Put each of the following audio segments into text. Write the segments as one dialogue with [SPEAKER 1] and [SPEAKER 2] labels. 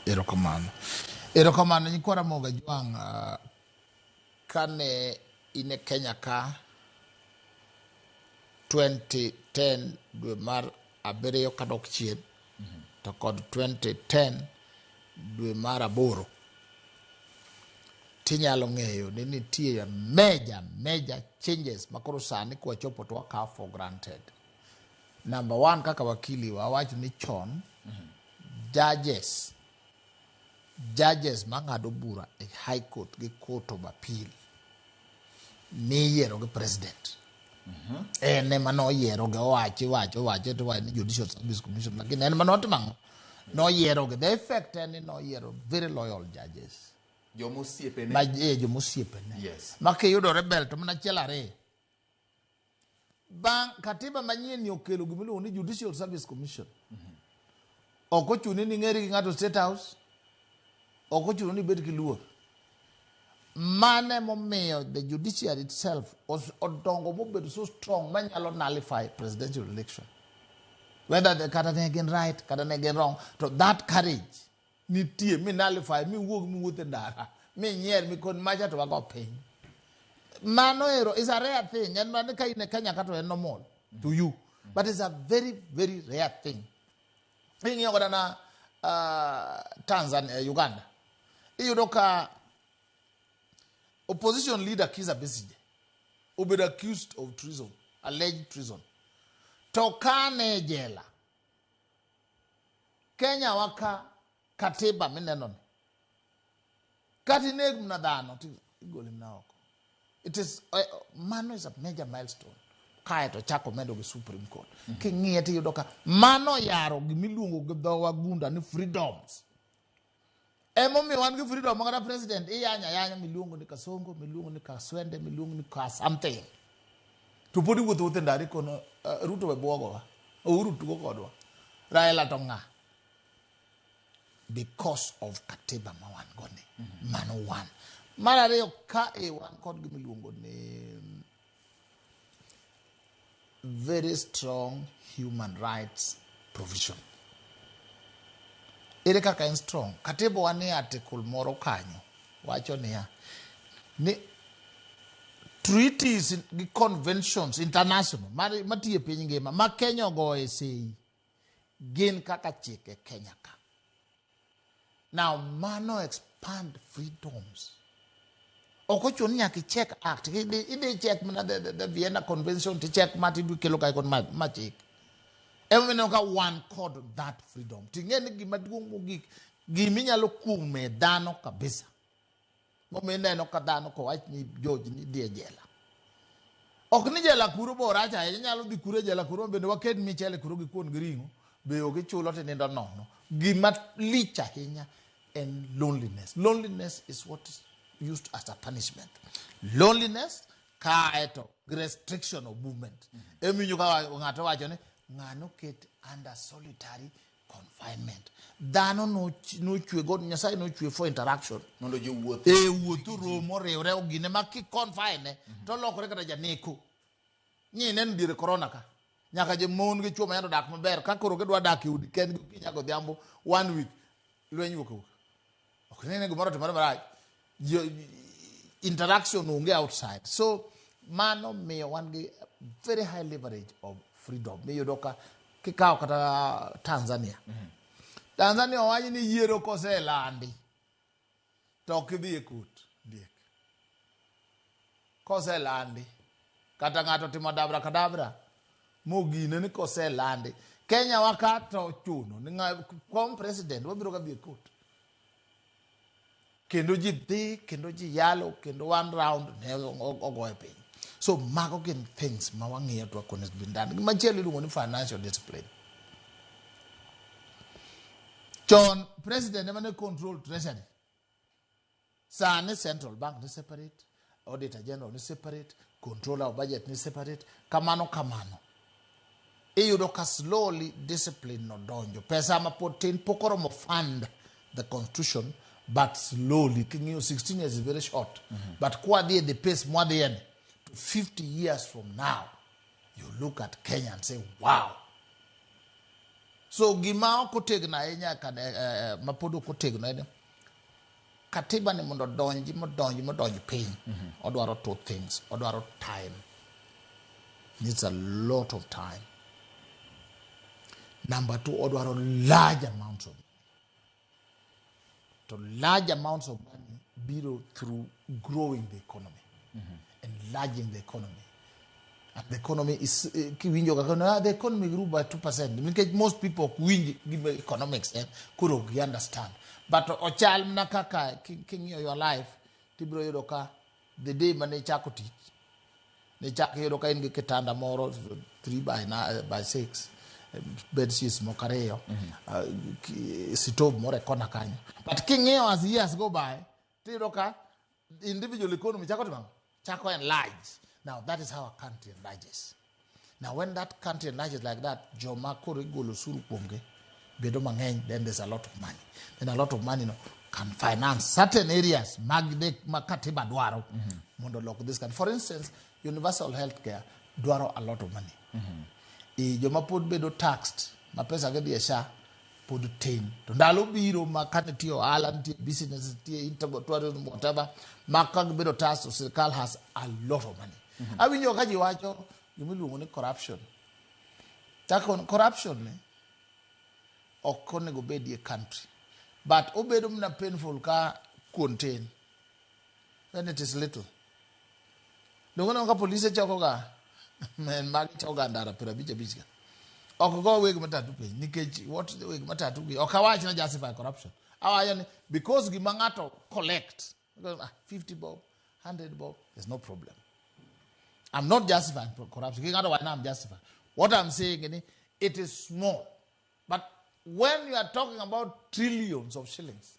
[SPEAKER 1] Erokamano. Erokamano nyikwa Ramogi Ajwang', kane in e Kenya ka 2010 dwe mar abiriyo kadok chien to kod 2010 dwe mar aboro tinyalo ng'eyo ni nitie major major changes makoro sani kwachopo to wakawo for granted. Number one, kaka wakili wawacho ni chon judges mang'ado bura e High Court gi Court of Appeal niyiero gi president. En ema noyiero gi owacho iwacho owacho to wacho ni Judicial Service Commission, lakini en ema notimo ang'o? Noyiero gi. The effect en ni noyiero very loyal judges.
[SPEAKER 2] Jomosiepene.
[SPEAKER 1] Ma jomosiepene. Ma kiyudo rebel to mana achiel ariyo. Bang' katiba manyien ni okelo gima iluongo ni Judicial Service Commission. Ok ochuno ni ing'eri gi ng'ato State House. Ok ochuno ni ibed gi luor. Mane momiyo the judiciary itself odongo mobedo so strong manyalo nullify presidential election. Whether the, kata ne gin right, kata ne gin wrong, to that courage nitie mi nullify, mi wuog mi wuoth e ndara, mi nyier, mi kon macha to wago piny. Mano ero is a rare thing. En mana ka in e Kenya ka to en normal to you. But it's a very, very rare thing. Ing'iyo kata na Tanzania, Uganda. Iyudo ka opposition leader Kizza Besigye obedo accused of treason, alleged treason. To kane e jela, Kenya wa ka katiba mineno ni, kata ineg mana dhano to igole mana oko. It is mano is a major milestone. Kae to chako medo gi Supreme Court. King'iye tiyudo ka mano yaro gimiluongo gi dho wagunda ni freedoms. Emomiyo wan gi freedom ma kata president iyanya ayanya miluongo ni Kasongo, miluongo ni Kaswende, miluongo ni ka something. To pod iwuotho wuotho e ndara ikono Ruto we buogowa. Uhuru tugo kodwa. Raila to ng'a? Because of katiba ma wan go ni. Mano one. Mar ariyo ka e wan kod gimiluongo ni very strong human rights provision. Ere kaka en strong? Katiba wa ni article moro kanyo wacho niya ni treaties gi conventions international matiyo e piny ngima ma Kenya ogoye sei gin kaka chike Kenya ka. Now mano expand freedoms. Ok ochuno ni nyaka icheck act. Idhi check mana the Vienna Convention to check ma tidhi kelo kae kod ma chik. Emomiyo ineno ka wan kod that freedom. Ting'e ni gima duong' mogik giminyalo kume dhano kabisa. Momiyo ineno ka dhano kowach ni George ni dhi e jela. Ok ni jela kuro bo rach ahinya, inyalo dhi kuro e jela kuro bende waket michele kuro gi kuon gi ring'o, be ok ichulo tinindo nono. Gima lich ahinya en loneliness. Loneliness is what is used as a punishment. Loneliness kaeto gi restriction of movement. Emiwinjo ka ng'ato wacho ni ng'ano ket under solitary confinement. Dhano nochwe go, Nyasaye nochwe for interaction.
[SPEAKER 2] Mondo jowuoth.
[SPEAKER 1] E wuoth romo riwre ogine ma ki confine to lokore kata janeko. Nyi ineno diere corona ka. Nyaka je mon gi chwo ma yando dak maber ka koro gidwa dak e udi kendgi okinyi nyaka odhiambo one week lweny wuok awuoka. Ok nene gimoro timore marach. Interaction onge outside. So mano miyo wan gi very high leverage of freedom. Miyudo ka kikawo kata Tanzania. Tanzania owach ni yiero koselandi to ok idhi e court ndiek. Koselandi kata ng'ato timo dabra kadabra mogine ni koselandi. Kenya wa ka to ochuno ni kom president wabiro ga dhi e court. Kendo ji dhi, kendo ji yalo, kendo one round ne ogoye piny. So mago gin things ma wang'iyo to wakone been done. Gimachielo iluongo ni financial discipline. Chon president ema ne control treasury. Sani central bank ni separate, auditor general ni separate, controller of budget ni separate, kamano kamano. Iyudo ka slowly discipline no donjo. Pesa ma pod tin pok oromo fund the constitution, but slowly king'iyo 16 years is very short. But kwadhi e the pace mwadhiye ni, to 50 years from now, you look at Kenya and say, wow. So gima ok otegno ahinya ma pod ok otegno en katiba ni mondo odonji modonji modonj piny. Odwaro two things. Odwaro time. Needs a lot of time. Number two, odwaro large amounts of money. To large amounts of money biro through growing the economy, enlarging the economy. And the economy is kiwinjo kaka no, the economy grew by 2% nikech most people ok winj gima economics en, koro ok gi understand. But ochal mana kaka king'iyo your life, tibiro yudo ka the day mane ichako tich, nichako yudo ka in gi kitanda moro 3 by, by 6, bed sheets moko ariyo, stove moro e kona kanyo. But king'iyo as years go by, tiyudo ka individual economy chako timo ang'o? Chako enlarge. Now that is how a country enlarges. Now when that country enlarges like that, joma koro igolo osuru kuomgi bedo mang'eny, then there's a lot of money. Then a lot of money no can finance certain areas mag de, ma katiba dwaro mondo olok this country. For instance, universal health care dwaro a lot of money. E joma pod bedo taxed ma pesa gi dhi e SHA pod tin. To ndalo biro ma ka nitie ohala, nitie business, nitie tourism, whatever, ma ka gibedo taxed, to sirkal has a lot of money. Awinjo ka ji wacho gima iluongo ni corruption. Ta corruption ni ok onego bedie country. But obedo mana painful ka contain. When it is little. Dongo neno ka polise choko ga men magi choko ga ndara 55 ga. Ok go weg matatu piny nikech what weg matatu gi ok awach na justify corruption. Awacho ni because gima ng'ato collect, because, 50 bob, 100 bob, there's no problem. I'm not justifying corruption. Kik ng'ato wach na I'm justifying. What I'm saying ni it is small. But when you are talking about trillions of shillings,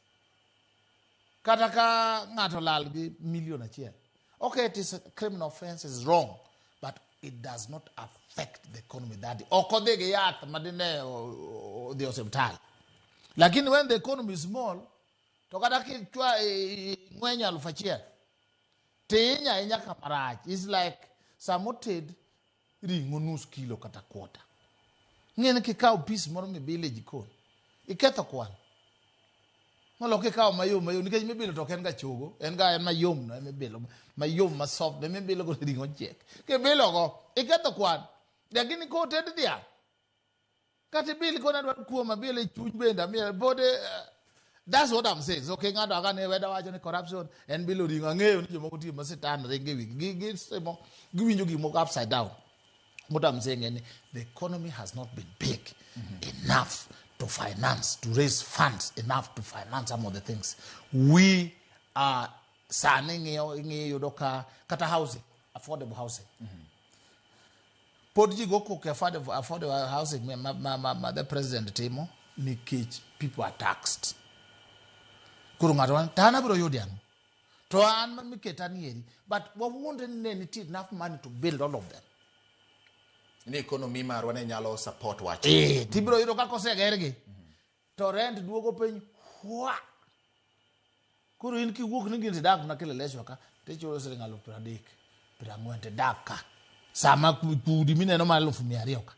[SPEAKER 1] kata ka ng'ato lal gi million achiel, okay, it is a criminal offense, it's wrong, but it does not affect the economy that ok odhi gi yath madine odhi osiptal. Lakini when the economy is small, to kata kichwa ng'wenyo 1000, tinya ahinya kamarach. It's like samoted ring'o nus kilo kata quarter. Ng'e ni kikawo piece moro mibilo e jikon, iketho kwan. Molo kikawo mayom mayom, nikech mibilo to ok en ga chogo, en ga en mayom no, emibilo, mayom ma soft, emibilo go ring'o chiek. Kibilo go, iketho kwan. Lakini koted dhiang', kata ibil kona dwar kuom abil e chuny bende, amiyo pod, that's what I'm saying. So king'ado aka ni weda wacho ni corruption en bilo ring'o, ang'eyo ni jomoko tiyo ma sitan ringo e wigi. Giwinjo gik moko upside down. What I'm saying is the economy has not been big enough to finance, to raise funds enough to finance some of the things. We are sani ng'iyo yudo ka kata housing, affordable housing. Pod ji go koko affordable housing ma the president timo nikech people are taxed. Koro ng'ato wacho, to an abiro yudi ang'o? To an ma miketa ni eri. But wawuondre ni ne nitie enough money to build all of them.
[SPEAKER 2] Ni economy marwa ne nyalo support wach.
[SPEAKER 1] Tibiro yudo kaka osegergi. To rent duogo piny, hwa! Koro in kiwuok ni gin tidak mana Kileleshwa ka, tichulo siling alufu 30, 40 tidak ka. Sama udi mineno mar 200,000 ka.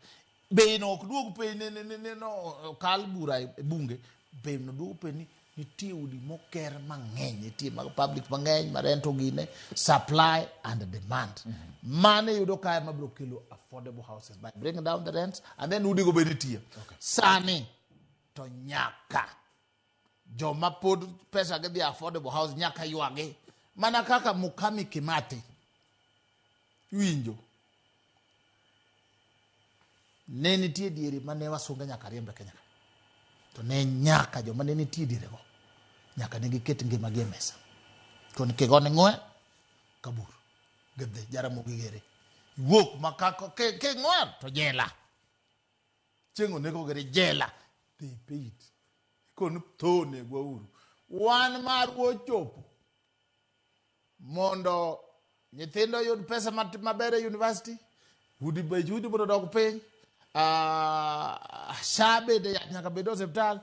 [SPEAKER 1] Bei no ok duog piny ne no okal bura e bunge, bei no duogo piny ni nitie udi moger mang'eny, nitie mag public mang'eny ma rent ogine, supply and demand. Mano iyudo kae mabiro kelo affordable houses by bringing down the rents and then udigo be nitie. Sani to nyaka joma pod pesa gidhi affordable house nyaka ywagi. Mana kaka Mukami Kimathi winjo. Ne nitie diere mane wasunge nyaka riemb e Kenya ka. To ne nyaka joma ne nitie diere go nyaka ne giket ngimagi e mesa. To kigone ng'we kabur. Gidhi Jaramogi gere. Iwuok ma ka king'wer to jela. Chieng' onego gere jela. They paid. Kon tho negwa uru. Wan marwa ochopo mondo nyithindo oyud pesa maber e university, udi bech udi mondo odog piny, SHA bende nyaka bed e osiptal,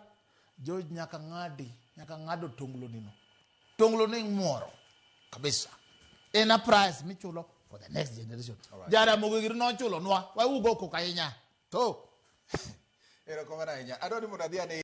[SPEAKER 1] George nyaka ng'adi, nyaka ng'ado tonglo nino. Tonglo ni ng'uoro kabisa. En a price michulo for the next generation. Jaramogi giri nochulo nwa, wawugo koko ahinya. To.
[SPEAKER 2] Erokamano ahinya. Adwa ni mondo adhi ane.